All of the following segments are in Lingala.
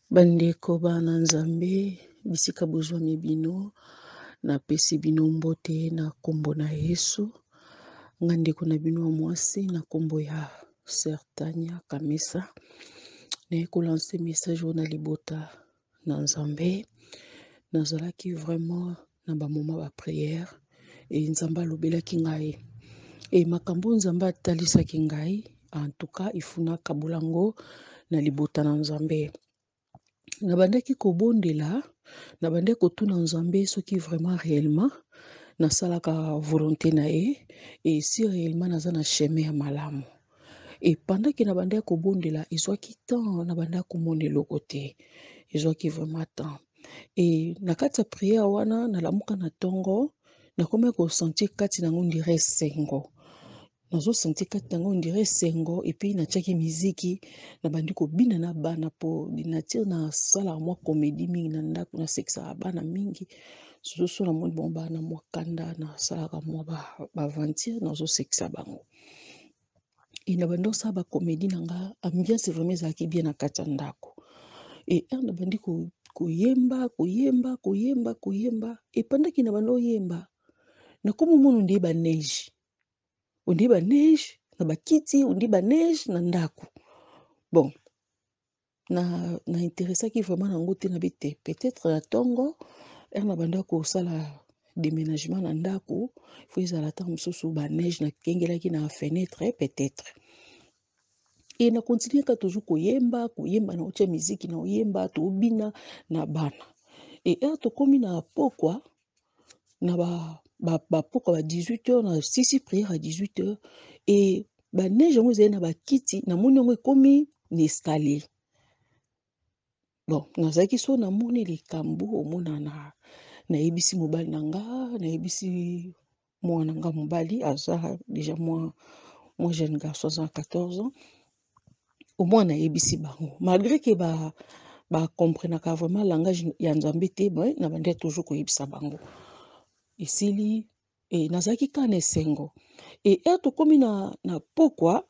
Bandeko bana Nzambe, bisika bozwami bino, napesi bino mbote na nkombo na Yesu. Nga ndeko na bino ya mwasi na nkombo ya Sœur Tania Kamesa, naye kolanse message oyo na libota na Nzambe. Nazalaki vraiment na ba moment ba prière e Nzambe alobelaki ngai e makambo Nzambe atalisaki ngai en tout cas il faut nakabola yango na libota na Nzambe. Nabandaki kobondela, nabandaki kotuna Nzambe soki vraiment réellement nasalaka volonté na ye et si réellement naza na chemin ya malamu. Et pendant que nabandaki kobondela ezwaki temps nabandaki komona eloko te, ezwaki vraiment temps. Et na kati ya prière wana nalamuka na ntongo nakomaki kosentir kati na ngo on dirait esengo, nazosentir kati na ngo on dirait esengo et puis natiaki miziki nabandi kobina na bana po de nature nasalaka mwa comédie mingi na ndako, nasekisaka bana mingi surtout so namoni bango bana mwa kanda nasalaka mwa ba aventure nazosekisa bango. Et nabandi kosala ba comédie na nga ambiance vraiment ezalaki bien na kati ya ndako. Et heure nabandi koyemba koyemba koyemba koyemba et pendant que nabandi koyemba nakomi komona on dirait ba neige, on dirait ba neige na bakiti, on dirait ba neige na ndako. Bon, na interessaki vraiment nango te nayebi te peut-être na ntongo heure nabandaki kosala déménagement na ndako faut ezala ntango mosusu ba neige nakengelaki na fenêtre peut-être. Et na continue kaka toujours koyemba koyemba naotia miziki naoyemba tobina na bana. Et heure tokomi na pokwa na ba pokwa ba 18 heures na sisi prière à 18 heures et ba neige yango ezali na bakiti namoni yango ekomi na escalier. Bon, nazalaki so namoni likambo omona na nayebisi mobali na nga, nayebisi mwana nga mobali aza déjà mwa mwa jeune garçon aza na 14 ans. Au moins nayebisi bango malgré que ba bacomprenaka vraiment langage ya Nzambe te, mais nabandi toujours koyebisa bango. Esili e nazalaki kaka na esengo. Et heure tokomi na pokwa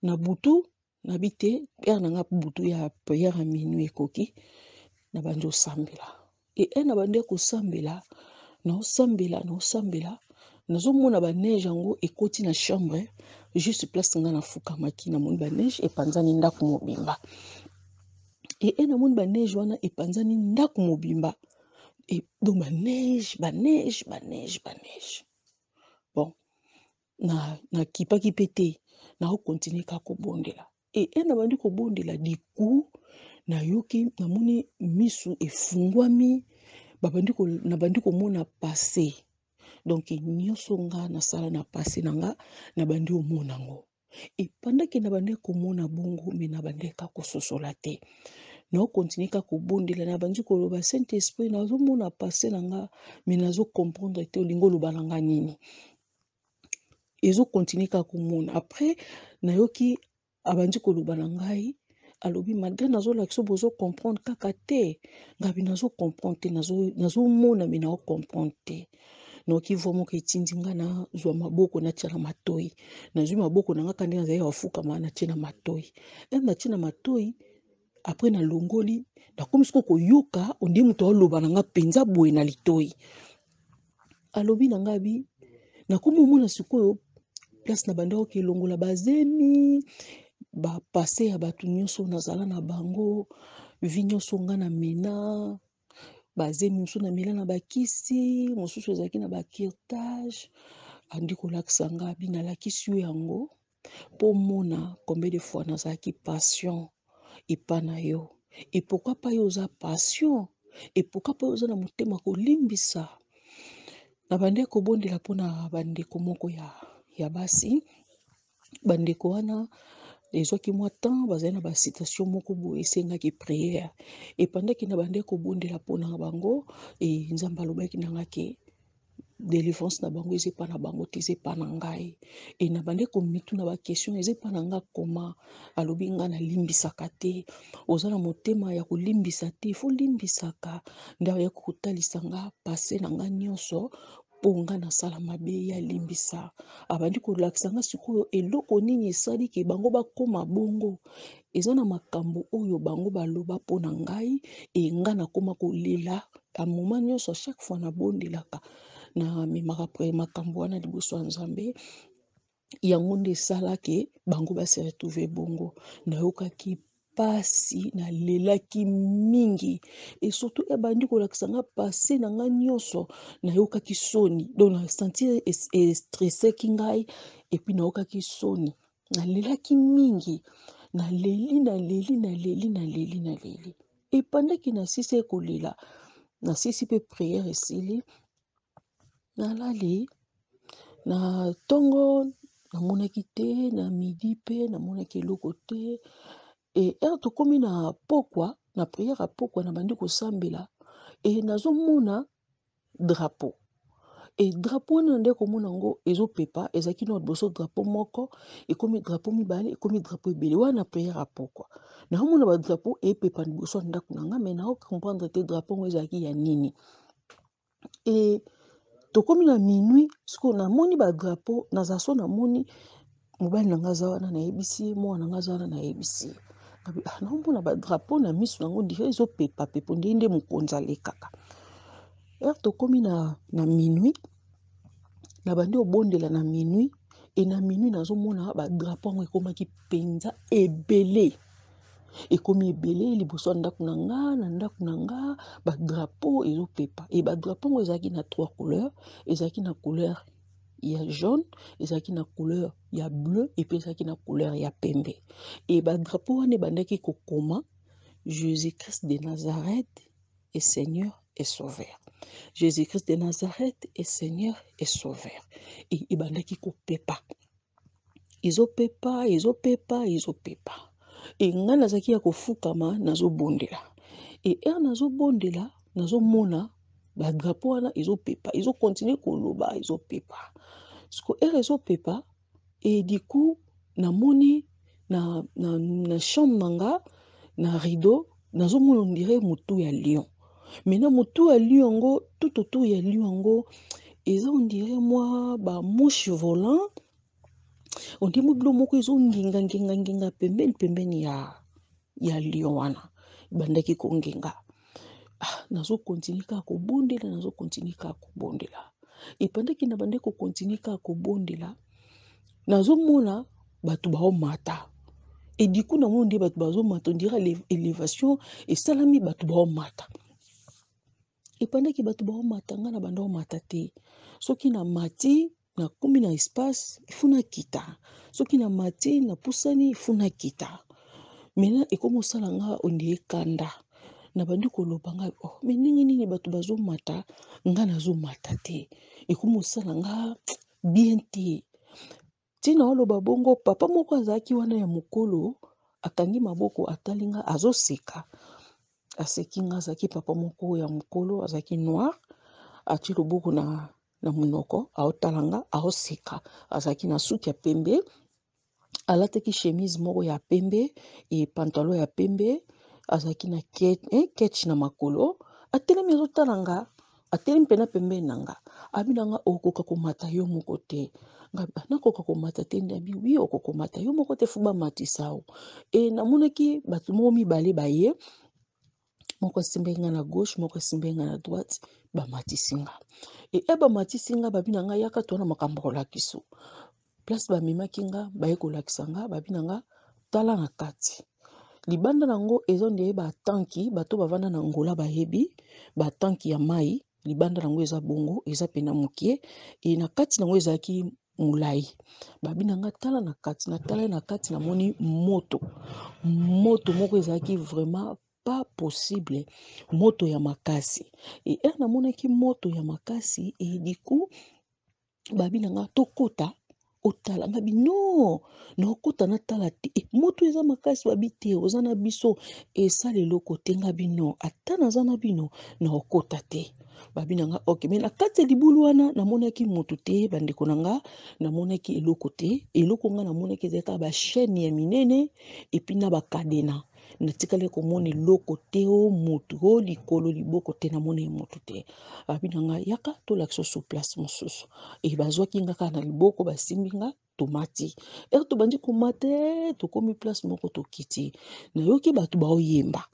na butu nabi te heure na nga butu ya prière ya minuit ekoki nabandi kosambela. Et heure nabandi kosambela naosambela naosambela nazomona ba neige yango ekoti na chambre juste place nga nafukamaki namoni ba neige epanzani ndako mobimba. Et heure namoni ba neige wana epanzani ndako mobimba et donc ba neige ba neige ba neige ba neige. Bon, na nakipaki mpe te nakokontinue kaka kobondela. Et heure nabandi kobondela du coup nayoki namoni misu efungwami babandi nabandi komona passé. Donc nyonso nga nasala na passé na nga nabandi komona yango. Et pendant que nabandi komona bongo mais nabandi kaka kososola te. Naokontinue kaka kobondela nabandi koloba Saint Esprit nazomona passé na nga mais nazo comprendre te olingi oloba na nga nini. Ezokontinue kaka komona. Après nayoki abandi koloba na ngai alobi malgré nazolakisa bozo comprendre kaka te ngabi nazo comprendre te nazomona mais nao comprendre te. Nayoki voix moko etindi nga nazwa maboko natia na matoi, nazwi maboko na nga kaka ndenge nazali kofukama natie na matoi. Heure natie na matoi après nalongoli nakomi sikoyo koyoka on dirait moto aoloba na nga mpenza boye na litoi. Alobi na nga bi nakomi komona sikoyo place na banda oke elongola bazemi ba passé ya bato nyonso nazala na bango vie nyonso nga na mena bazemi mosusu na mela na bakisi mosusu ezalaki na ba curetage. Andi kolakisa nga bi nalakisi yo yango mpo mona combien de fois nazalaki patient epa na yo et pourquoi pas yo oza patient et pourquoi pas yo oza na motema kolimbisa. Nabandi kobondela mpona bandeko moko ya basi. Bandeko wana ezwaki mwa temps bazali na ba situation moko boye esengaki prière. Et pendant que nabandi kobondela mpona bango e Nzambe alobaki na nga ke délivrance na bango eza epa na bango te eza epa na ngai. E nabandi komituna ba question eza epa na nga koma alobi nga nalimbisaka te, oza na motema ya kolimbisa te, faut limbisaka. Nde aye kotalisa nga passé na nga nyonso Mpo nga nasala mabe ye alimbisa. Abandi kolakisa nga sikoyo eloko nini esali ke bango bakoma bongo. Eza na makambo oyo bango baloba mpo na ngai e nga nakoma kolela a moment nyonso, a chaque fois nabondelaka, namemaka makambo wana liboso ya Nzambe. Yango nde esala ke bango ba se retrouver bongo. Nayokaki pasi, nalelaki mingi et surtout ebandi kolakisa nga passe na nga nyonso. Nayokaki soni, donc na sentir estressaki ngai et puis nayokaki soni, nalelaki mingi, naleli naleli naleli naleli naleli. Epandaki nasisi kolela, nasisi mpe prière esili, nalali. Na ntongo namonaki te, na midi mpe namonaki eloko te. E heure tokomi na pokwa, na prière ya pokwa, nabandi kosambela e nazomona drapeau. E drapeau wana nde komona yango ezopepa, ezalaki na liboso drapeau moko, ekomi drapeau mibale, ekomi drapeau ebele. Wana prière ya pokwa naomona ba drapeau epepa liboso ya ndako na nga, mais nao comprendre te drapeau yango ezalaki ya nini. E tokomi na minuit, sikoyo namoni ba drapeau, naza so namoni mobali na nga aza wana, nayebisi ye, mwana na nga aza wana, nayebisi ye, ah, naomona ba drapeau na miso nango ndire ezopepa pepo ndenge nde mokonzi alekaka. Heure tokomi na minuit, nabandi obondela na minuit e na minuit nazomona ba drapeau yango ekomaki mpenza ebele, ekomi ebele liboso ya ndako na nga. Na ndako na nga ba drapeau ezopepa e ba drapeau yango ezalaki na trois couleurs: ezalaki na couleur ya jaune, ezalaki na couleur ya bleu et puis ezalaki na couleur ya pembe. E ba drapeau wana ebandaki kokoma Jésus-Christ de Nazareth est Seigneur et Sauveur. Jésus-Christ de Nazareth est Seigneur et Sauveur. E ebandaki kopepa, ezopepa, ezopepa, ezopepa. E ngai nazalaki ya kofukama, nazobondela. E heure nazobondela, nazomona ba drapeau wana ezopepa, ezokontinue koloba, ezopepa. Siko heure ezopepa e du coup namoni na chambre na nga, na rideau, nazomona on dirait motu ya lion. Maintenant motu ya lion yango, tout autour ya lion yango eza on dirait mwa ba mouche volant, on dirait mwa biloko moko ezongenga ngenga ngenga pembeni pembeni ya lion wana, ebandaki kongenga. Ah, nazokontinue kaka kobondela, nazokontinue kaka kobondela. Epandaki na bande kokontinue kaka kobondela, nazomona bato baomata. Et du coup namoni nde bato bazomata, on dirait élévation esalami, bato baomata. Epandaki bato baomata, nga na banda omata te. Soki namati, nakomi na espace, il faut nakita. Soki namati, napusani, il faut nakita. Maintenant ekomi osala nga on dirait kanda. Nabandi koloba nga, oh, mais ndenge nini bato bazomata, nga nazomata te? Ekomi osala nga bien te. Ntina oloba bongo, papa moko azalaki wana ya mokolo, akangi maboko, atali nga, azoseka, aseki nga. Azalaki papa moko ya mokolo, azalaki noir, atie loboko na monoko, aotala nga, aoseka. Azalaki na suki ya pembe, alataki chemise moko ya pembe e pantalon ya pembe, azalaki na ketch na makolo. Atelemi, azotala nga, atelemi mpena pembeni na nga. Abi na nga, okoka komata yo moko te? Nga nakoka komata te? Nde abi, oui, okoka komata yo moko te, faut bamatisa yo. E namonaki bato moko mibale baye, moko asimbaki nga na gauche, moko asimbaki nga na droite, bamatisi nga. E bamatisi nga, babi na nga, yaka, towana makambo kolakisa. Place bamemaki nga, baye kolakisa nga, babi na nga, tala na kati. Libanda nango eza nde batanki, bato bavanda na Angola bayebi batanki ya mai. Libanda nango eza bongo, eza pena mokie, e na kati nango ezalaki molai. Babi na nga, tala na kati. Natala na kati, namoni moto, moto moko ezalaki vraiment pas possible, moto ya makasi. E heure namonaki moto ya makasi, e du coup babi na nga, tokota otala. Nga bi, non, naokota natala te, e, moto eza makasi. Babi, te, oza na biso, esala eloko te. Nga bi, non, ata naza na bino, naokota te. Babi na nga, ok. Mais na kati ya libulu wana namonaki motu te, bandeko na nga, namonaki eloko te. Eloko nga namonaki ezalaki kaka ba chaîne ya minene et puis na ba cadenas. Natikali komona eloko te, o motu o likolo liboko te, namoni motu te. Abi na nga yaka tolakisa sur place mosusu. E bazwaki nga kaka na liboko, basimbi nga, tomati. Ere tobandi komata, tokomi place moko, tokiti, nayoki bato baoyemba,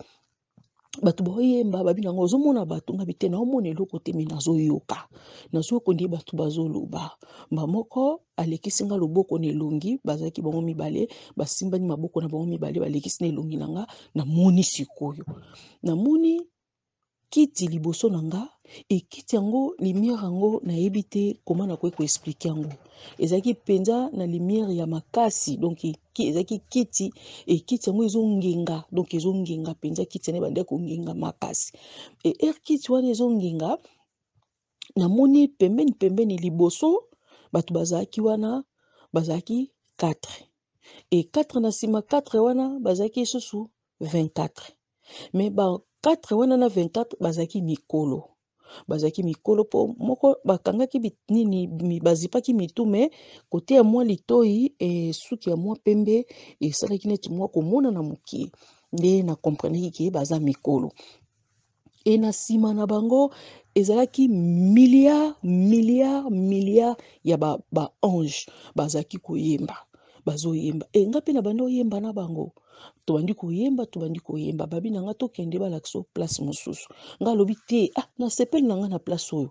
bato baoyemba. Babi nango ozomona bato? Ngabi te, naomona eloko te, me nazoyoka, nazoyoka nde bato bazoloba. Mba moko alekisi nga loboko na elongi, bazalaki bango mibale, basimbani maboko na bango mibale, balekisi na elongi na nga. Namoni sikoyo, namoni kiti liboso na nga. E kiti yango, lumière yango, nayebi te koma nakoki koexpliquer yango. Ezalaki mpenza na lumière ya makasi. Donc ezalaki kiti, e kiti yango ezongenga, donc ezongenga mpenza. Kiti wana ebandaki kongenga makasi. E ere kiti wana ezongenga, namoni pembeni pembeni liboso bato bazalaki wana, bazalaki 4 e 4. Na nsima 4 wana bazalaki lisusu 24. Me ba 4 wana na 24 bazalaki mikolo, bazalaki mikolo, mpo moko bakangaki nini, bazipaki mitu, me kote ya mwa litoi e suki ya mwa pembe esalaki neti mwa komonana moke, nde na comprenaki ke baza mikolo. E na nsima na bango ezalaki milliard, milliard, milliard ya ba ange ba bazalaki koyemba, bazoyemba. E nga mpe na bandi oyemba na bango, tobandi koyemba, tobandi koyemba. Babi na nga tokende, balakisa place mosusu. Nga alobi te, ah, nasepeli na nga na place oyo,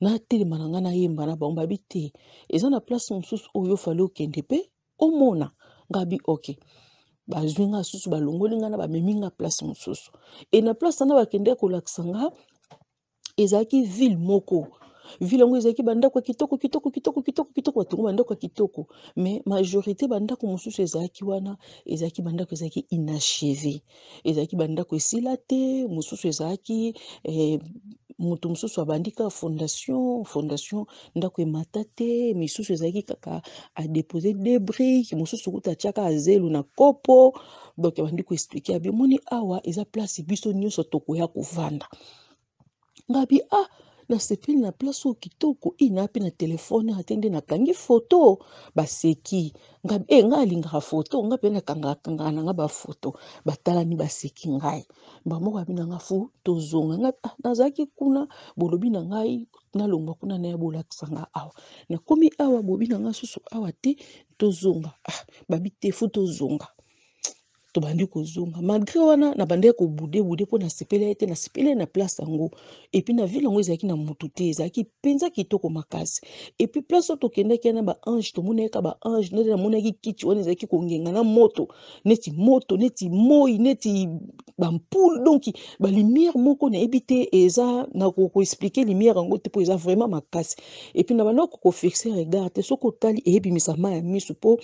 natelema na nga nayemba na bango. Babi te, eza na place mosusu oyo fallait okende mpe omona. Nga bi ok. Bazwi nga susu, balongoli nga na bamemi nga place mosusu. E na place wana bakende kolakisa nga, ezalaki ville moko. Ville yango ezalaki bandako ya kitoko, kitoko, kitoko, kitoko, kitoko, batongo bandako ya kitoko. Mais majorité bandako mosusu ezalaki wana, ezalaki bandako ezalaki inachevé, ezalaki bandako esila te. Mosusu ezalaki moto mosusu abandi kaka fondation, fondation ndako emata te. Misusu ezalaki kaka adéposer deux briques, mosusu kuta atiaka azelu na kopo. Donc abandi koexpliquer, abi omoni awa eza place biso nyonso tokoya kovanda. Ngabi ah, nasepeli na place oyo kitoko. Ina mpe na telefone ate nde nakangi foto. Baseki ngabi e ngai alingaka foto, nga mpe nakangaka na nga bafoto. Batalani, baseki ngai. Bamoko abi na nga faut tozonga. Ngai ah, nazalaki kuna, bolobi na ngai nalongwa kuna, na ya bolakisa nga awa. Nakomi awa, bobi na nga susu awa te, tozonga. Ah, babi te, faut tozonga. Tobandi kozonga. Malgré wana nabandaki kobouder bouder mpo nasepeli ye te, nasepeli ye na place yango. Et puis na ville yango ezalaki na motu te, ezalaki mpenza kitoko makasi. Et puis place oyo tokendaki wana, baange, tomonaki ka baange. Nde namonaki kiti wana ezalaki kongenga na moto, neti moto, neti moi, neti bampoule. Donc balumière moko nayebi te, eza na koexpliquer lumière yango te, mpo eza vraiment makasi. Et puis na bandako kofixer regard te, soki otali eyebimisa mai ya miso, mpo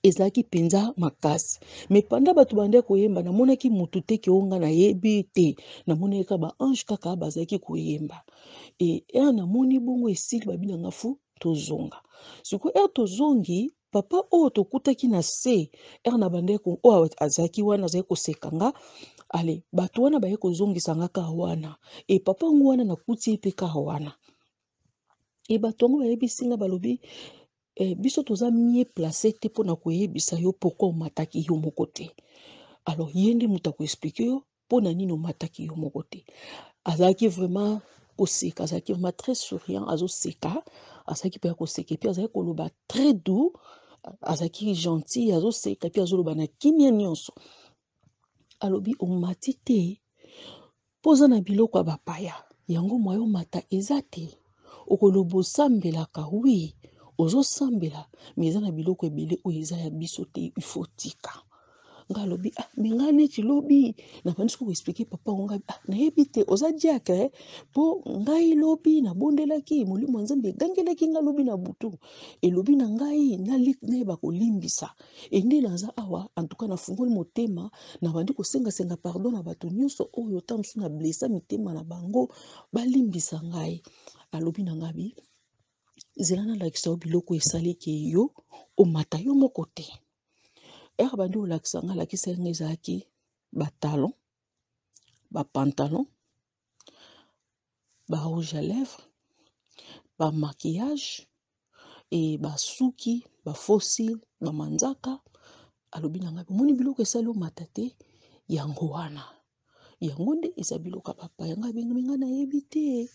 ezalaki mpenza makasi. Me panda bato bandaki koyemba, namonaki motu te ke oyo nga nayebi te, namonaki kaka baange kaka bazalaki koyemba. E ere namoni bongo esili, babi na nga faut tozonga. Sikoyo ere tozongi, papa oyo tokutaki na se ere na bandaki oyo azalaki wana, azalaki koseka nga. Ale bato wana baye kozongisa nga kaka wana. E papa yango wana nakuti ye mpe kaka wana. E bato yango bayebisi nga, balobi biso toza mieux placé te mpona koyebisa yo pourquoi omataki yo moko te. Alors ye nde moto akoexpliquer yo mpona nini omataki yo moko te. Azalaki vraiment koseka, azalaki vraiment très souriant, azoseka, azalaki mpe ya koseka. Et puis azalaki koloba très doux, azalaki gentil, azoseka et puis azoloba na kimia nyonso. Alobi omati te mpo oza na biloko ya bapaya yango, mwa yo mata eza te. Okoloba osambelaka, oui, ozosambela, me eza na biloko ebele oyo eza ya biso te, il faut tika. Nga alobi ah, me ngai neti lobi nabandi soki koexpliquer papa ngo. Ngai ah, nayebi te oza diacre, mpo ngai lobi nabondelaki, molimo ya Nzambe egangelaki nga lobi na butu, elobi na ngai nayeba kolimbisa. E nde naza awa, en tout cas nafungoli motema, nabandi kosengasenga pardon na bato nyonso oyo ta mosusu na blessa mitema na bango, balimbisa ngai. Alobi na ngai bi nzela nalakisa yo biloko esali ke yo omata yo moko te. Ere bandi kolakisa nga, alakisa nga ezalaki batalon, bapantalon, barouge à lèvres, bamaquillage e basuki, bafaux cils, bamanzaka. Alobi na ngai omoni biloko esali omata te. Yango wana. Yango nde eza biloko ya bapaya. Ngai abengi me ngai nayebi te.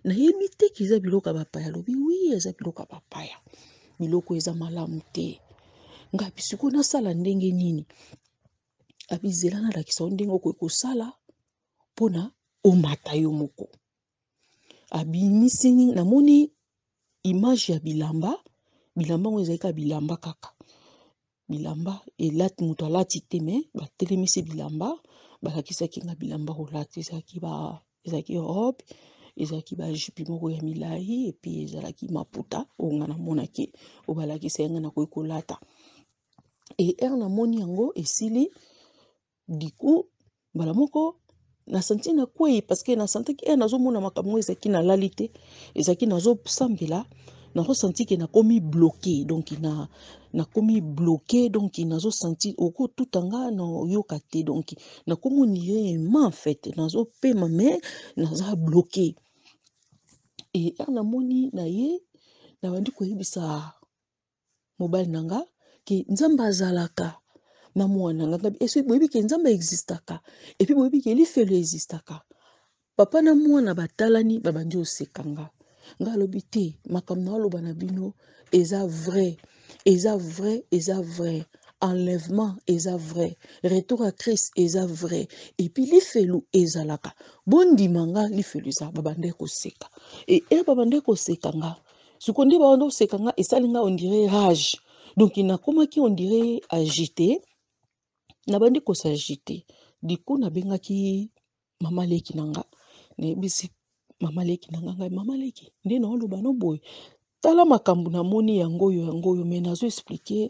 Nayebi te ke eza biloko ya bapaya. Alobi wi eza biloko ya bapaya. Biloko eza malamu te. Ngai abi sikoyo nasala ndenge nini? Abi zela nalakisa yo ndenge okoki kosala mpona omata yo moko. Abimisi namoni image ya bilamba, bilamba yango ezali kaka bilamba kaka. Bilamba elati moto alati te me batelemisi bilamba balakisaki nga bilamba kolata ezalaki ba ezalaki robe ezalaki ba jupe moko ya milai epi ezalaki maputa oyo nga namonaki oyo balakisaki nga nakoki kolata e heure namoni yango esili. Du coup mbala moko na sentir na kweyi parce que na sentaki eh nazomona makambo ngo ezalaki nalali te ezalaki nazosambela nazo sentir ke nakomi bloqué donc na nakomi bloqué donc nazo sentir okotuta nga nayoka te donc nakomi ondire ema en fait nazopema mais naza bloqué et heure namoni na ye nabandi koyebisa mobali na nga ke nzambe azalaka na mwana na nga esi boyebi ke nzambe existaka epuis boyebi ke lifelo existaka papa na mwana batalani babandi oseka nga nga alobi te makambo na oloba na bino eza vrai eza vrai eza vrai enlèvement eza vrai retour à Christ eza vrai epuis lifelu ezalaka bondima nga lifelu eza babandaki koseka e e babandaki koseka nga Sikoyo nde babanda koseka nga esali nga on dirait rage donc nakomaki on dirait agite nabandi ko s'agiter du coup nabengaki mama leki na nga nayebisi mama leki na nga ngai mama leki nde naoloba no boye tala makambo namoni yango oyo yango oyo mais nazo expliquer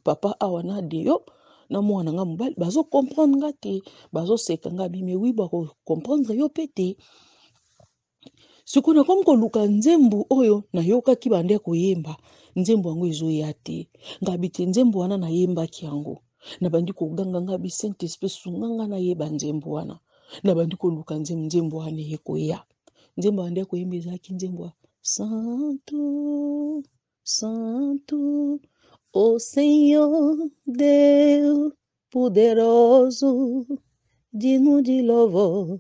papa awa na Deo na mwana nga mobali bazo comprendre nga te bazoseka nga bime wi bako comprendre yo pe te. Sikoyo nakomi koluka nzembo oyo nayokaki bande koyemba, nzembo yango ezoya te. Ngabi te nzembo wana nayembaki yango. Nabandi koganga ngabi Saint Esprit sunga nga nayeba nzembo wana. Nabandi koluka nzembo, nzembo wana eye koya. Nzembo bande koyemba ezalaki nzembo ya Santo, Santo, o Senhor Deus poderoso, digno de louvor.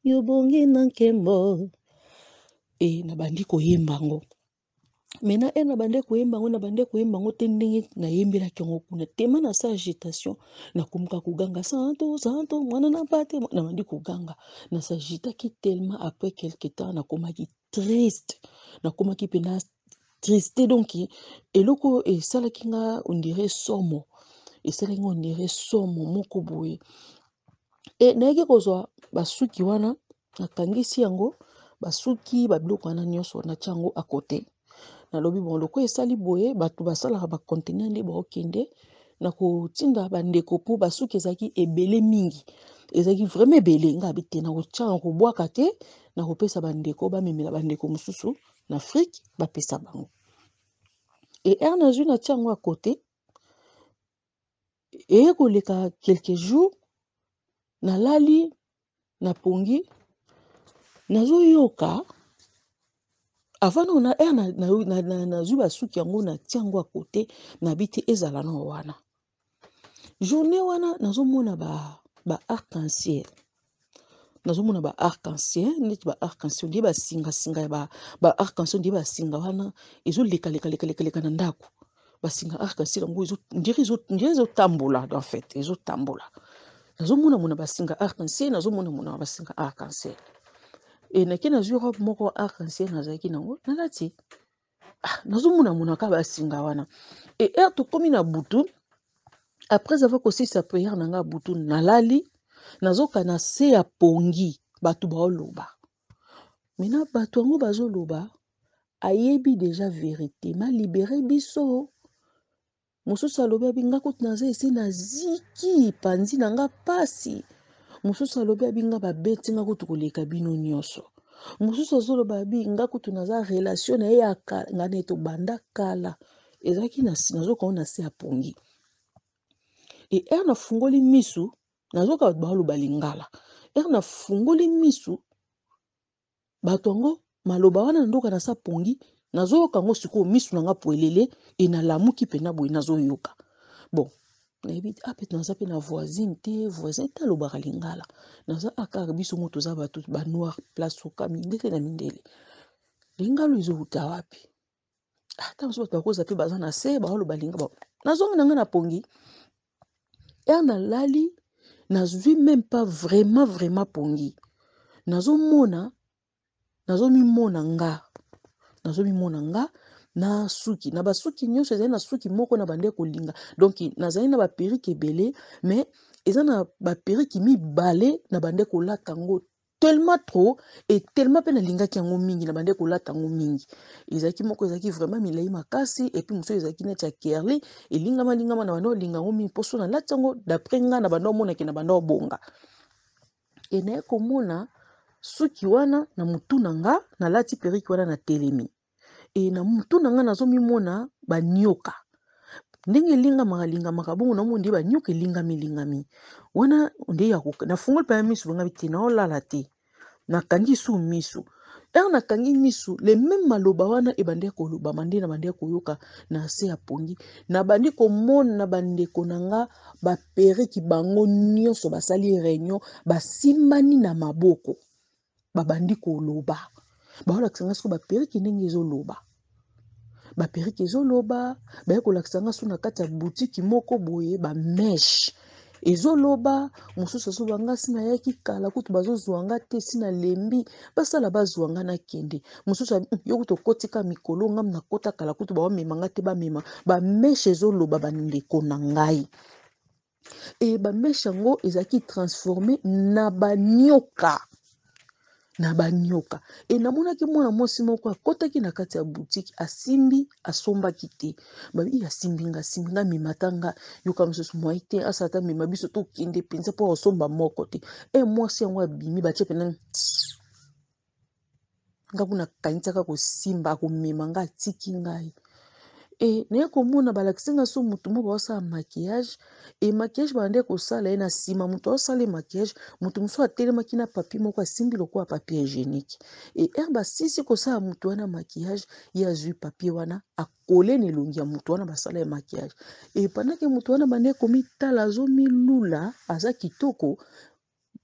Yo bongi na nkembo. E nabandi koyemba yango maintenant e nabandi koyemba yango nabandi koyemba yango te ndenge nayembelaki yango kuna tema na sa agitation nakomka koganga santo santo mwana na mpate nabandi koganga na s'agitaki tellement après quelque temps nakomaki triste nakomaki mpena triste donc eloko esalaki nga on dirait somo esalaki nga on dirait somo moko boye. E nayaki kozwa basuki wana nakangisi yango basuki babiloko wana nyonso natia yango a kote nalobi bon lokola esali boye bato basalaka ba conteneur nde baokende na kotinda bandeko mpo basuki ezalaki ebele mingi ezalaki vraiment ebele nga abi te nakotia na kobwaka te nakopesa bandeko bamemela bandeko mosusu na Afrique bapesa bango e heure nazwi natia yango a kote Eye koleka quelques jours nalali na pongi nazoyoka avant nao na heure nazwi basuki yango natia yango ya kote nabi te ezala nao wana journée wana nazomona ba arc en ciel nazomona ba arc en ciel neti ba arc en ciel ondire basinga singa ya ba arc en ciel ondire basinga wana ezoleka leka leka leka leka na ndako basinga arc en ciel yango ondire ezotambola en fait ezotambola nazomona mona basinga arc en ciel nazomona mona basinga arc en ciel e nake nazwi robe moko arc en ciel nazalaki nango nalati ah, nazomona mona kaka basinga wana e heure tokomi na butu après avoir kosilisa prière na nga butu nalali nazoka na se ya pongi bato baoloba mena bato yango bazoloba ayebi deja verite ma libere biso Mosusu alobi abi nga kutu naza esi naziki panzi na nga pasi. Mosusu alobi abi nga babeti nga kutu koleka bino nyonso. Mosusu azoloba abi nga kutu naza relation na ye ya kala nga na ye tobanda kala. Ezalaki na nazoka ngo na se ya pongi. Et heure nafungoli misu nazoka bato baoloba lingala. Heure nafungoli misu Bato yango maloba wana ndoka na sa pongi nazoyoka yango sikoyo misu na nga puelele e nalamuki mpena boye nazoyoka bon. Nayebi te, ah pe naza pe na voisine te, voisin te alobaka lingala. Naza ah kaka biso moko toza bato ba noir place oka mindele na mindele. Lingala oyo ezowuta wapi? Ah, ntango mosusu bato bakoza pe baza na se baoloba lingala. Nazongi na ngai na pongi. Heure nalali, nazwi meme pas vraiment vraiment pongi. Nazomona, nazomimona nga. Nazomimona nga na suki. Na basuki nyonso ezali na suki moko na bande kolinga. Donc nazali na ba perruque ebele, mais eza na ba perruque mibale na bande kolata yango tellement trop et tellement pe nalingaki yango mingi, na bande kolata yango mingi. Ezalaki moko ezalaki vraiment milai makasi et puis mosusu ezalaki neti ya curly, elingama lingama, na bande kolinga yango mingi mpo so nalati yango d'après nga na bande omonake na bande obonga. E naye komona suki wana na mutu na nga, nalati perruque wana na telemi. E na mutu na nga nazomimona ba nioka. Ndenge elingamaka lingamaka bongo namoni nde ba nioka elingami lingami. Wana nde ya ko nafungoli pe misu nga te naolala te. Nakangi su misu. Heure nakangi misu, le meme maloba wana ebandi kolobama nde nabandi koyoka na se ya pongi. Nabandi komona bandeko na nga ba perruque bango nyonso basali réunion, basimbani na maboko. Babandi koloba. Baolakisa nga sikoyo ba perruque ndenge ezoloba. Ba perruque ezoloba, baye kolakisa nga so na kati ya boutique moko boye ba mèche ezoloba, mosusu azoba nga si nayaki kala kutu bazozwa nga te, si nalembi basala bazwa nga nakende. Mosusu abi, yo kutu okotika mikolo nga nakota kala kutu baomema nga te, bamema. Ba mèche ezoloba bandeko na ngai. E ba mèche yango ezalaki transformé na banyoka. Na banyoka. E namonaki mwana mwasi moko akotaki na kati ya boutique, asimbi, asombaki te. Babi, asimbi nga, asimbi nga, mema ta nga. Yoka mosusu mwai te, asala ta mema biso tokende mpenza mpo asomba moko te. E mwasi yango abimi, batie pena nga kuna kanisaka kosimba, akomema nga, atiki ngai. E naye komona balakisi nga so motu moko baosala maquillage, e maquillage babandi kosala ye na nsima moto aosala ye maquillage, moto mosusu atelemaki na papier moko asimbi lokola papier hygiénique. E heure basisi kosala motu wana maquillage, ye azwi papier wana akole na elongi ya motu wana basala ye maquillage. E pendant que motu wana bandi komitala azomilula, aza kitoko,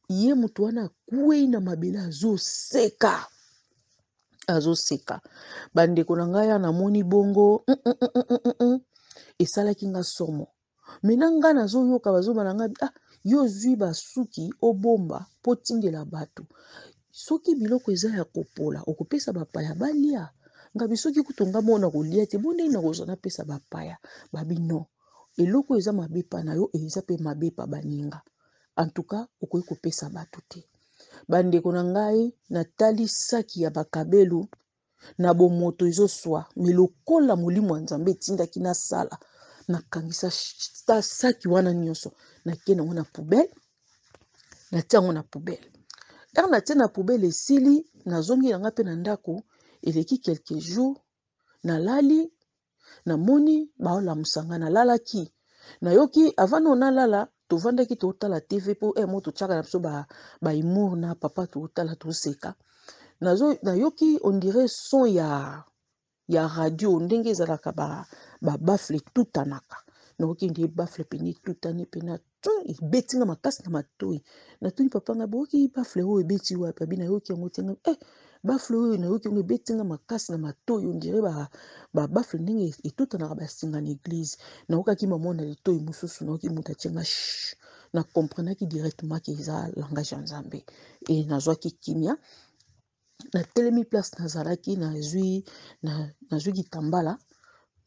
ye motu wana akwei na mabele azoseka. Azoseka. Bandeko na ngai ya namoni bongo, esalaki nga somo. Me na nga nazoyoka bazoba na ngai, ah, yo ozwi basuki obomba po tindela bato. Soki biloko eza ya kopola, okopesa bapaya balia. Ngabi soki kutu nga mona kolia te, bonde na kozwa napesa bapaya. Babi non. Eloko eza mabe pa na yo, eza pe mabe pa baninga. En tout cas, okoki kopesa bato te. Bandeko na ngai, natali saki ya bakabelu na bomoto ezoswa, me lokola molimo ya Nzambe etindaki nasala, nakangisa saki wana nyonso, nakie nango na poubelle, natie yango na poubelle. Heure natie na poubelle esili, nazongi na ngai pe na ndako, eleki quelques jours, nalali, namoni baolamusa ngai, nalalaki. Nayoki avant no nalala, tovandaki totala TV po mo totiaka na biso ba humour na papa totala toseka. Nayoki on dirait son ya radio ndenge ezalaka ba baffle etutanaka. Nayoki nde baffle pene etutani pene ebeti nga makasi na matoi. Natuni papa nga, boyoki baffle oyo ebeti wapi? Abi nayoki yango te. Nga, baffle oyo nayoki yango ebeti nga makasi na matoi, on dirait ba baffle ndenge etutanaka basinga na église. Nayokaki mama na litoi mosusu, nayoki moto atie nga chut. Na comprenaki directement que eza langage ya Nzambe. E nazwaki kimia. Natelemi place nazalaki, nazwi kitambala,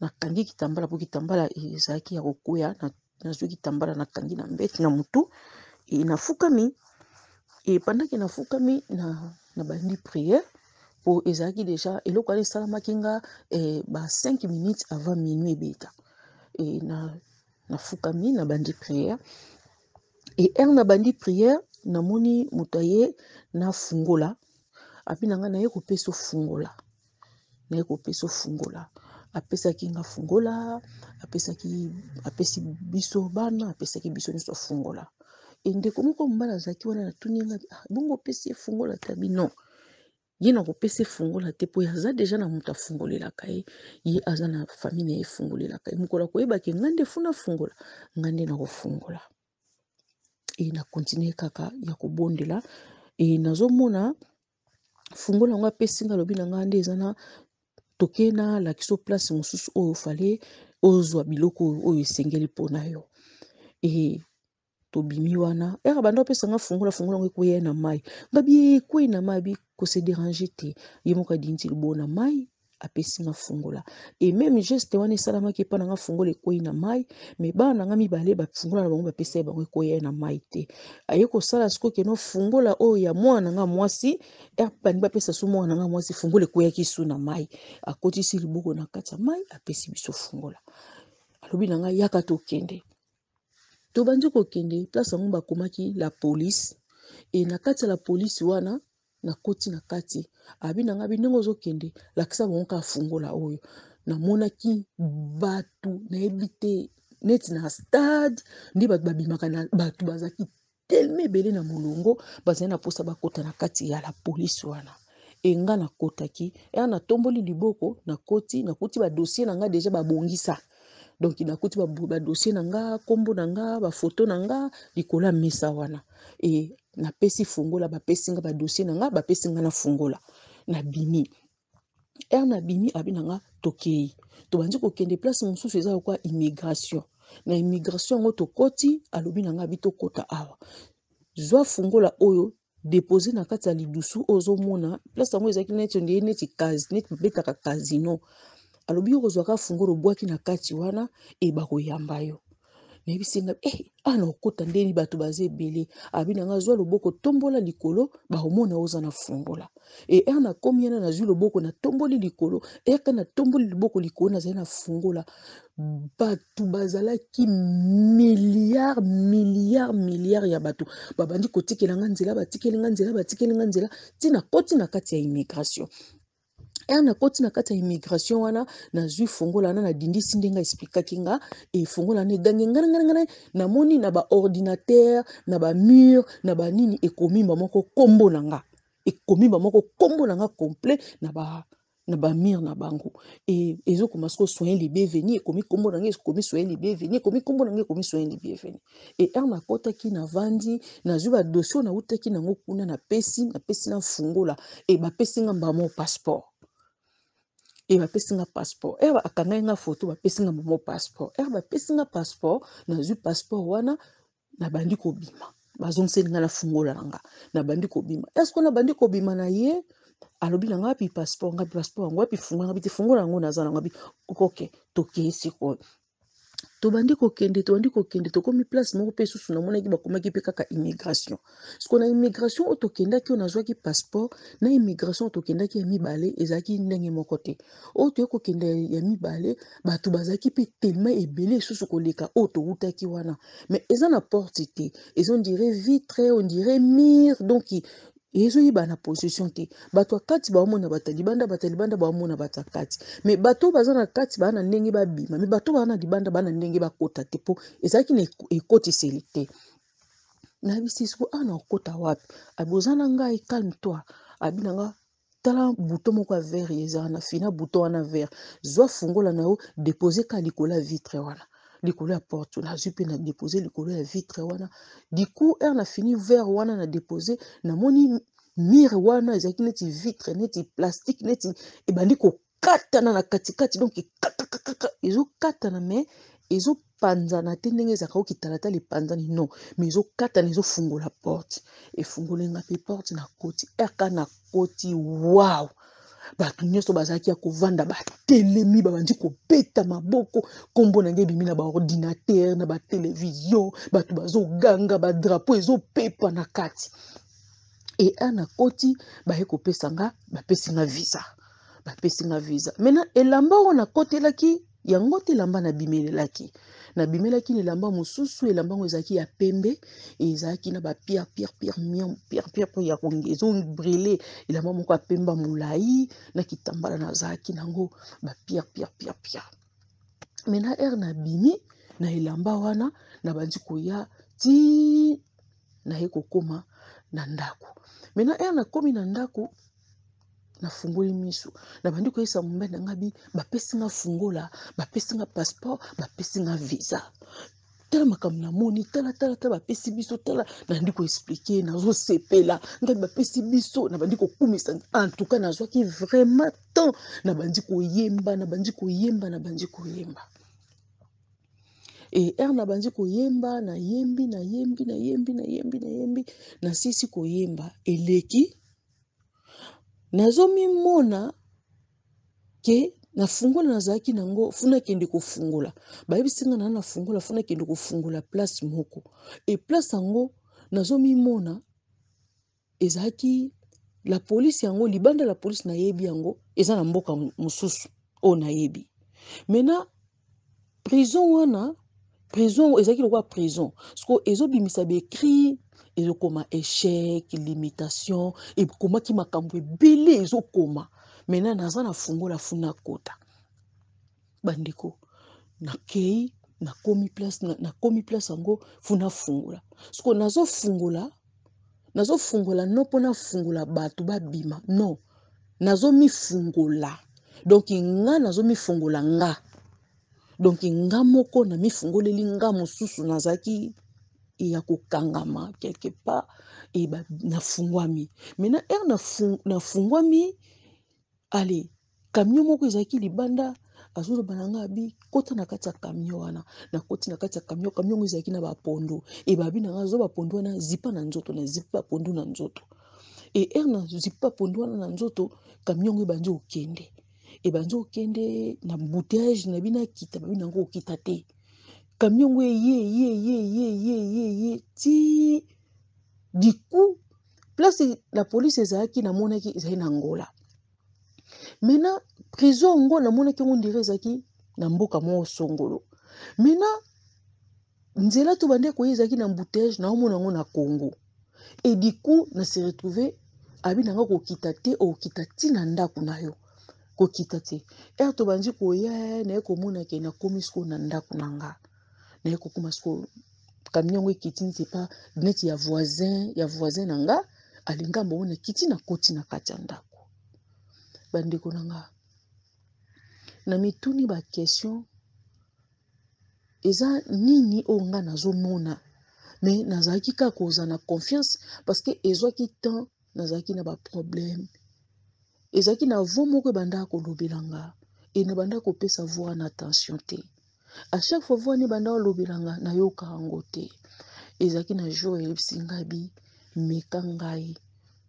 nakangi kitambala po kitambala ezalaki ya kokwea, nazwi kitambala nakangi na mbeti na mutu, e nafukami. E pendant que nafukami, na bandi prière po ezalaki déjà eloko wana esalamaki nga, ba 5 minutes avant minuit ebeta. E nafukami, nabandi prière. E heure nabandi prière, namoni moto aye nafungola, api na ngai naye kopesa fungola. Naye kopesa fungola. Apesaki nga fungola, apesi biso bana, apesaki biso nyonso fungola. E ndeko moko mobali azalaki wana, natuni nga, ah, bongo opesi ye fungola te? Abi non. Ye nakopesa ye fungola te po ye aza dejà na mutu afungolelaka ye, ye aza na famille na ye efungolelaka ye. Mokolo akoyeba ke nga nde faut nafungola, nga nde nakofungola. E na continuer kaka ya kobondela e nazomona fungola yango apesi nga alobi na nga nde eza na toke nalakisa yo place mosusu oyo fallait ozwa biloko oyo esengeli mpona yo. E tobimi wana ere banda opesa nga fungola, fungola yango ekweya na mai, nga bi ekwei na mai, bi ko se déranger te, ye moko adindi libo na mai apesi nga fungola. E meme geste wana esalamaki epa na nga, fungola ekwei na mai, me bana na nga mibale bafungola na bango bapesa ye bango ekweya na mai te. Aye kosala sikoyo keno fungola oyo ya mwana na nga mwasi, ere bandi bapesa su mwana na nga mwasi fungola ekweyaki su na mai, akotisi liboko na kati ya mai apesi biso fungola, alobi na nga yaka tokende. Tobandi kokende place yango bakomaki la police, e na kati ya la police wana nakoti na kati, abi na ngai ndenge ozokende lakisa bango kaka fungola oyo. Namonaki bato nayebi te neti na stade nde bato babimaka na bato bazalaki tellement ebele na molongo, bazali na mposa bakota na kati ya la police wana. E nga nakotaki, eya natomboli liboko, nakoti, nakuti ba dossier na nga deja babongisa. Donc nakuti ba dossier na nga, kombo na nga, ba photo na nga likolo ya mesa wana. E napesi fungola, bapesi nga ba dossier na nga, bapesi nga na fungola. Nabimi. Heure nabimi, abi na nga tokei. Tobandi kokende place mosusu eza lokola immigration. Na immigration yango tokoti, alobi na nga abi tokota awa. Zwa fungola oyo depose na kati ya lidusu oyo ozomona place yango ezalaki neti ondire neti neti babetaka casino. Alobi yo kozwaka fungola obwaki na kati wana e bakoyamba yo. Nayebisi nga eh, awa na okota ndeni bato baza ebele. Abi na nga zwa loboko tombola likolo bakomona oza na fungola. E heure nakomi wana nazwi loboko natomboli likolo, heure ka natomboli loboko likolo nazali na fungola. Bato bazalaki milliard milliard milliard ya bato babandi kotikela nga nzela, batikeli nga nzela, batikeli nga nzela ti nakoti na kati ya immigration. Heure nakoti na kati ya immigration wana nazwi fungola wana nadindisi ndenge explikaki nga, e fungola wana egangi ngana ngana ngana, namoni na ba ordinateur na ba mur na ba nini ekomimba moko kombo na nga, ekomimba moko kombo na nga complet na ba mur na bango. E ezokoma sikoyo soyez les bienvenus, ekomi kombo na nga, ekomi soyez les bienvenus, ekomi kombo na nga, ekomi soyez les bienvenus. E heure nakotaki navandi, nazwi ba dossier nautaki nango kuna, napesi, napesi na fungola, e bapesi nga mbala moko passeport. E bapesi nga passeport, heure akangaki nga photo, bapesi nga mbala moko passeport. Heure bapesi nga passeport, nazwi passeport wana nabandi kobima, bazongiseli nga na fungola na nga, nabandi kobima. Est-ce que nabandi kobima na ye, alobi na nga wapi passeport, nga passeport yango wapi fungola, nga biti fungola yango naza na nga bi ok, tokei sikoyo. Tobandi kokende, tobandi kokende, tokomi place moko pe susu namonaki bakomaki pe kaka immigration. Sikoyo na immigration oyo tokendaki, oyo nazwaki passeport, na immigration oyo tokendaki ya mibale ezalaki ndenge moko te. Oyo toye kokende ya mibale, bato bazalaki pe tellement ebele lisusu koleka oyo towutaki wana. Mais eza na porte te, eza on dirait vitre, on dirait mur, donc ezoyeba na position te. Bato ya kati baomona bato ya libanda, bato ya libanda baomona bato ya kati. Mais bato baza na kati baa na ndenge babima, mais bato baa na libanda baa na ndenge bakota te, po ezalaki na ekotiseli te. Nayebisi sikoyo awa na okota wapi? Abi oza na ngai, calme toi. Abi na nga tala bouton moko ya vert eza na fina bouton wana vert, zwa fungola na yo depose ka likolo ya vitre wana, likolo ya porte. Nazwi pe na depose likolo ya vitre wana. Du coup heure na fini vert wana na depose, namoni mur wana ezalaki neti vitre, neti plastique, neti ebandi kokatana na katikati, donc kakakakaka ezokatana, mais ezopanzana te ndenge ezalaka oyo kitalatala epanzani, non, mais ezokatana, ezofungola porte. Efungoli nga pe porte, nakoti. Heure ka nakoti, wow, bato nyonso bazalaki ya kovanda batelemi, babandi kobeta maboko, kombo na ngai ebimi na ba ordinateur, na ba television, bato bazoganga, ba drapeau ezopepa na kati. E heure nakoti, baye kopesa nga, bapesi nga visa, bapesi nga visa. Maintenant elamba oyo nakotelaki yango te elamba nabimelelaki, nabimelaki na elamba mosusu, elamba yango ezalaki ya pembe, ezalaki na ba pierre, pierre, pierre, miam, pierre, pierre, pierre ya konge, ezo brûler, elamba moko ya pembe molai na kitambala nazalaki nango ba pierre, pierre, pierre, pierre. Maintenant heure nabimi na elamba wana, nabandi koya ti naye kokoma na ndako. Maintenant heure nakomi na ndako, Nafungoli miso, nabandi koyebisa mobali na ngai bi bapesi nga fungola, bapesi nga passeport, bapesi nga visa. Tala makambo namoni, tala tala tala bapesi biso, tala nabandi ko expliquer, nazosepela ngai bapesi biso, nabandi kokumisa. En tout cas nazwaki vraiment temps, nabandi koyemba, nabandi koyemba, nabandi koyemba. Et heure nabandi koyemba, nayembi, nayembi, nayembi, nayembi, nayembi, nasilisi koyemba eleki. Nazomimona ke na fungola nazalaki nango funa akende kofungola, bayebisi nga na na fungola funa akende kofungola place moko e place yango nazomimona ezalaki la police yango libanda la police nayebi yango eza na mboka mosusu oyo nayebi maintenant Prison wana prison ezalaki lokola prison siko ezobimisa ba ecrit ezokoma echec limitation ekomaki makambo ebele ezokoma maintenant naza na fungola funa kota bandeko nakei nakomi place nakomi place yango funa fungola siko nazofungola nazofungola no mpo nafungola bato babima non nazomifungola donc nga nazomifungola nga donc nga moko namifungoleli nga mosusu nazalaki ya kokangama quelque part e nafungwami maintenant heure nafungwami allez Camion moko ezalaki libanda azoloba na nga abi kota na kati ya camion wana nakoti na kati ya camion camion yango ezalaki na bapondo e babi na nga zwa bapondo wana zipa na nzoto na zipi bapondo na nzoto e heure na zipi bapondo wana na nzoto camion yango ebandi kokende ebandi kokende na embouteillage na bino akita babi na yango kokita te camion yango eye eye eye eye eye eye eye ti du coup place la police ezalaki namonaki ezali na Angola Maintenant prison yango namonaki yango ndire ezalaki na mboka moko songolo. Maintenant nzela tobandaki koya ezalaki na embouteillage naomona yango na Congo. Et du coup na se retrouver abi na nga kokita te okokita ti na ndako na yo kokita te. Heure tobandi koya naye komona ke nakomi sikoyo na ndako na nga. Naye kokoma sikoyo camion yango ekiti neti epa neti ya voisin ya voisin na nga alinga mbongo nakiti nakoti na kati ya ndako. Bandeko na nga na mituni ba question eza nini oyo nga nazomona mais nazalaki kaka kozala na confiance parce que ezwaki temps nazalaki na ba problème ezalaki na voix moko ebandaka kolobela nga e nabandaka kopesa voix wana attention te à chaque fois voix wana ebandaka kolobela nga nayoka yango te ezalaki na jour eyebisi nga bi meka ngai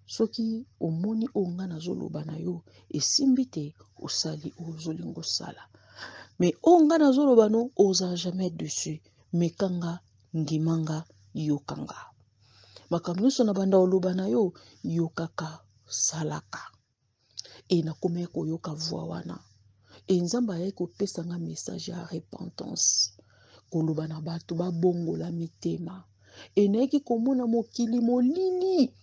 soki omoni oyo nga nazoloba na yo esimbi te osali oyo ozolinga osala mais oyo nga nazoloba no ozala jamais dessus meka nga ndima nga yoka nga makambo nyonso na banda oloba na yo yokaka salaka e nakomaki koyoka voix wana e nzambe ayaki kopesa nga message ya repentance koloba na bato babongola mitema e nayaki komona mokili molili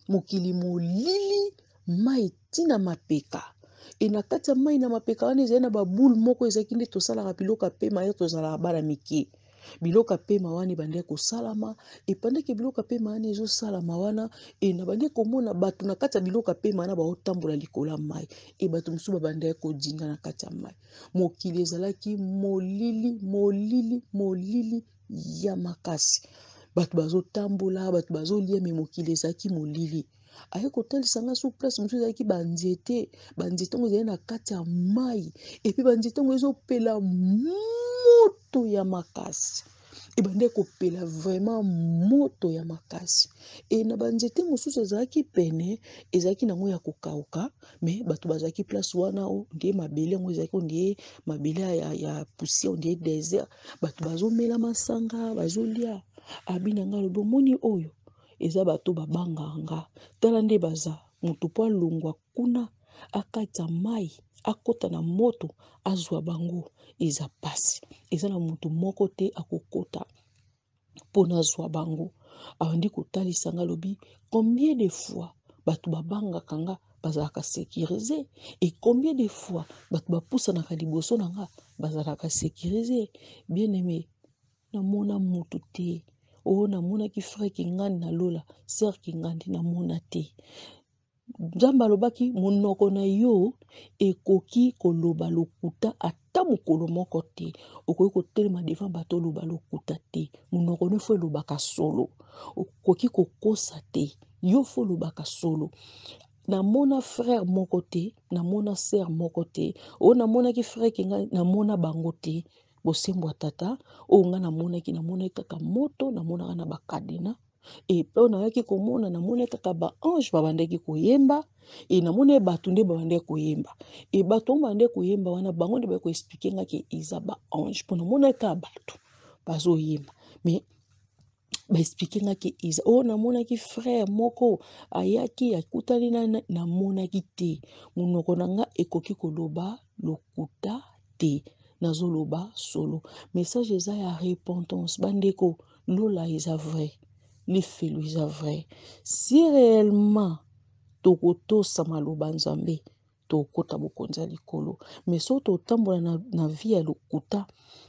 mokili molili mai ti na mapeka e na kati ya mai na mapeka wana ezali na baboule moko ezalaki nde tosalaka biloko ya pema ye tozalaka bana mike biloko ya pema wana ebandaki kosalama epandaki biloko ya pema wana ezosalama wana e nabandaki komona bato na kati ya biloko ya pema wana baotambola likolo ya mai e bato mosusu babandaki kodinda na kati ya mai mokili ezalaki molili molili molili ya makasi bato bazotambola bato bazolia me mokili ezalaki molili aye kotalisa nga sur place mosusu ezalaki banzete banzete yango ezali na kati ya mai epuis banzete yango ezopela moto ya makasi ebandaki kopela vraiment moto ya makasi e na banzete mosusu ezalaki pene ezalaki nango ya kokauka me bato bazalaki place wana ondie mabele yango ezalaki ondie mabele ya, ya poussière ondie desert bato bazomela masanga bazolia abi na ngai alobi omoni oyo eza bato babangaka nga tala nde baza moto po alongwa kuna akatisa mai akota na moto azwa bango eza pasi eza na moto moko te akokota mpo nazwa bango abandi kotalisa nga alobi combien de fois bato babangaka nga bazalaka securise et combien de fois bato bapusanaka liboso na nga bazalaka securise bien aime Namona mutu te oh namonaki frère Kingandi na lola sœur Kingandi namona te. Nzambe alobaki monoko na yo ekoki koloba lokuta ata mokolo moko te. Okoki kotelema devant bato oloba lokuta te. Monoko no fo elobaka solo. Okoki kokosa te. Yo fo olobaka solo. Namona frère moko te, namona sœur moko te. Oyo namonaki frère ke ngai namona bango te. Bosembo ya tata oyo ngai namonaki, namonaki kaka moto, namonaka na ba cadenas. E mpe nayaki komona, namonaki kaka ba ange babandaki koyemba, e namonaki bato nde babandaki koyemba. E bato yango babandaki koyemba wana, bango nde bayaki koexplike nga ke eza ba ange, mpo namonaki kaka bato bazoyemba. Mais baexplike nga ke eza oyo namonaki frère moko ayaki akutani na namonaki te. Monoko na nga ekoki koloba lokuta te, nazoloba solo. Message eza ya repentance. Bandeko, lola eza vrai, lifelo eza vrai. Si réellement tokotosa maloba Nzambe, tokota bokonzi ya likolo. Mais soki totambola na vie ya lokuta,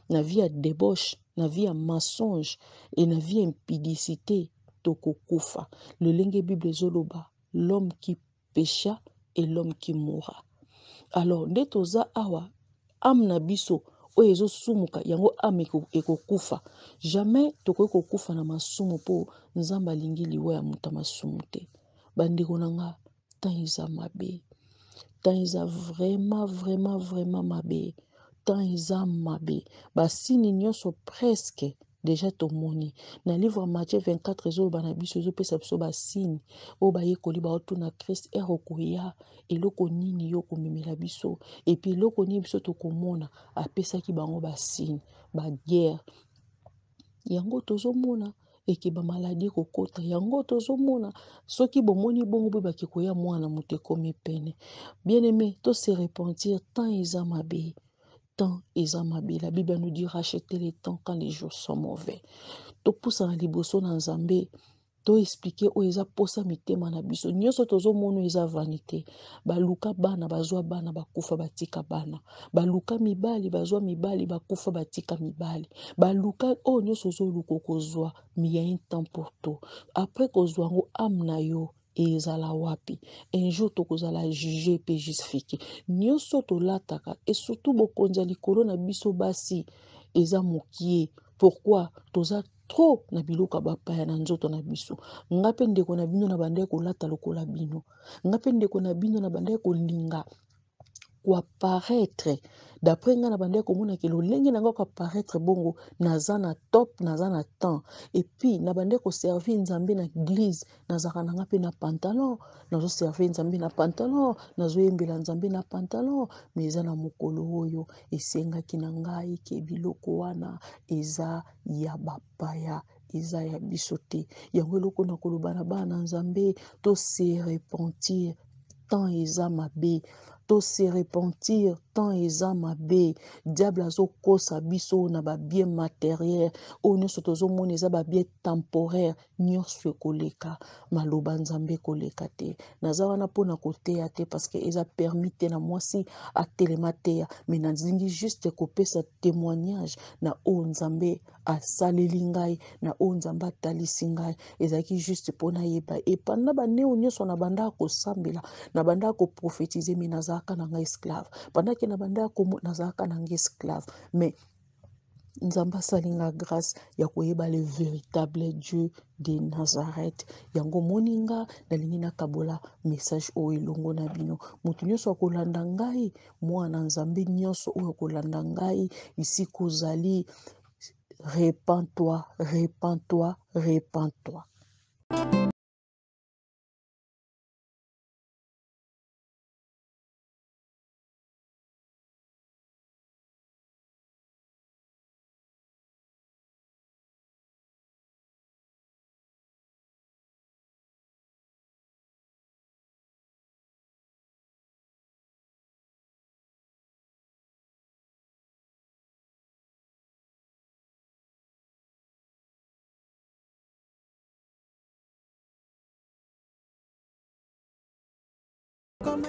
na vie ya débauche, na vie ya mensonge et na vie ya impudicité, tokokufa. Lolenge Bible ezoloba, l'homme qui pécha et l'homme qui mourra. Alors nde toza awa, âme na biso oyo ezosumuka, yango âme ekokufa. Jamais tokoki kokufa na masumu mpo Nzambe alingi liwa ya moto ya masumu te. Bandeko na nga, temps eza mabe. Temps eza vraiment, vraiment, vraiment mabe. Temps eza mabe. Basini nyonso presque déjà tomoni. Na livre Matthieu 24 ezoloba na biso, ezopesa biso basini oyo bayekoli baotuna Christ ere okoya, eloko nini yo komemela biso, et puis eloko nini biso tokomona. Apesaki bango basini, ba guerre. Yango tozomona eke ba maladie ekokota, yango tozomona. Soki bomoni bongo boyebaki koya mwana moto ekomi pene. Bien-aimé, to se repentir, temps eza mabe. Temps eza mabe. La Bible nous dit racheter les temps quand les jours sont mauvais. Topusana liboso na Nzambe, to expliquer oyo eza posa mitema na biso. Nyonso tozomona eza vanité. Baluka bana, bazwa bana, bakufa, batika bana. Baluka mibali, bazwa mibali, bakufa, batika mibali. Baluka oyo nyonso ozoluka okozwa, mais il y a un temps pour tout. Après kozwa yango, âme na yo ezala wapi? Un jour tokozala juge pe justifié. Nyonso tolataka, et surtout bokonzi ya likolo na biso basi eza mokie. Pourquoi? Toza trop na biloko ya bapaya na nzoto na biso. Nga pe ndeko na bino na bandaki kolata lokola bino. Nga pe ndeko na bino na bandaki kolinga koapparaître. D'après nga na bandaki komona ke lolenge na nga koapparaître bongo, naza na top, naza na temps. Et puis na bandaki koservir Nzambe na église, nazalaka na nga pe na pantalon, nazoservir Nzambe na pantalon, nazoyembela Nzambe na pantalon. Mais eza na mokolo oyo esengaki na ngai ke biloko wana eza ya bapaya, eza ya biso te. Yango eloko na koloba na bana Nzambe, to se repentir, temps eza mabe. To se repentir, temps eza mabe. Diable azokosa biso na ba bien matériel oyo nyonso tozomona eza ba bien temporaire, nyonso ekoleka. Maloba Nzambe ekoleka te. Naza wana mpona koteya te parce que eza permis te na mwasi atelema teya, mais nalingi juste kopesa témoignage na oyo Nzambe asaleli ngai, na oyo Nzambe atalisi ngai. Ezalaki juste mpona yeba. Et pendant ba neo nyonso na banda kosambela, na banda koprophétiser, mais nazalaka na ngai esclave. Pendant que na banda nazalaka na ngai esclave, mais Nzambe asali nga grâce ya koyeba le véritable Dieu de Nazareth. Yango moninga nalingi nakabola message oyo elongo na bino. Moto nyonso akolanda ngai, mwana Nzambe nyonso oyo akolanda ngai esika ozali, repens-toi, repens-toi, repens-toi. Comme